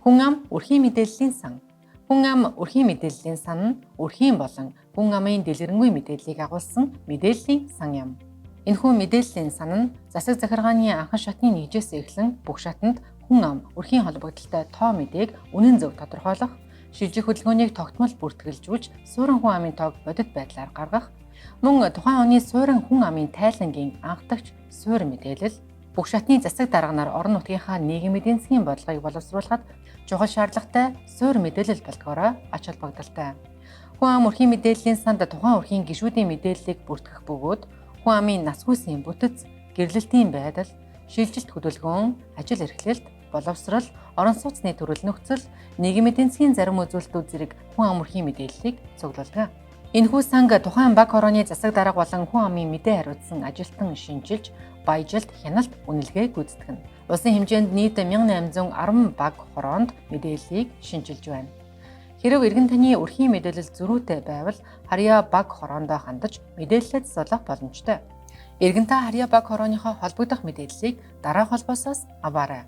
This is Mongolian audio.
Хүн ам өрхийн мэдээллийн сан. Хүн ам өрхийн мэдээллийн сан нь өрхийн болон хүн амын дэлгэрэнгүй мэдээллийг агуулсан мэдээллийн сан юм. Энэхүү мэдээллийн сан нь засаг захиргааны анхан шатны нэгжээс эхлэн бүх шатанд хүн ам өрхийн холбогдлолтой тоо мэдээг үнэн зөв тодорхойлох, шилжих хөдөлгөөнийг тогтмол бүртгэлжүүлж суурин хүн амын тоог бодит байдлаар гаргах, мөн тухайн оны суурин хүн амын тайлангийн анхдагч суурь мэдээлэл, бүх шатны засаг дарганаар орон нутгийнхаа нийгмийн эдийн засгийн бодлогыг боловсруулахад чухал шаардлагатай суурь мэдээлэл болдгоороо ач холбогдолтой. Хүн ам өрхийн мэдээллийн санд тухайн өрхийн гишүүдийн мэдээллийг бүртгэх бөгөөд хүн амын нас хүйсийн бүтэц, гэрлэлтийн байдал, шилжилт хөдөлгөөн, ажил эрхлэлт, боловсрол, орон сууцны төрөл нөхцөл, нийгмийн эдийн засгийн зарим үзүүлэлтүүд зэрэг хүн ам өрхийн мэдээллийг цуглуулдаг. Энэхүү санг тухайн баг хорооны засаг дарга болон хүн амын мэдээ хариуцсан ажилтан шинчилж, баяжилт, хяналт, үнэлгээ гүйцэтгэнэ. Улсын хэмжээнд нийт 1810 баг хороонд мэдээллийг шинчилж байна. Хэрэв иргэн таны өрхийн мэдээлэл зөрүүтэй байвал харьяа баг хороондоо хандаж мэдээлэлээ засуулах боломжтой. Иргэн та харьяа баг хорооныхоо холбогдох мэдээллийг дараах холбоосоос аваарай.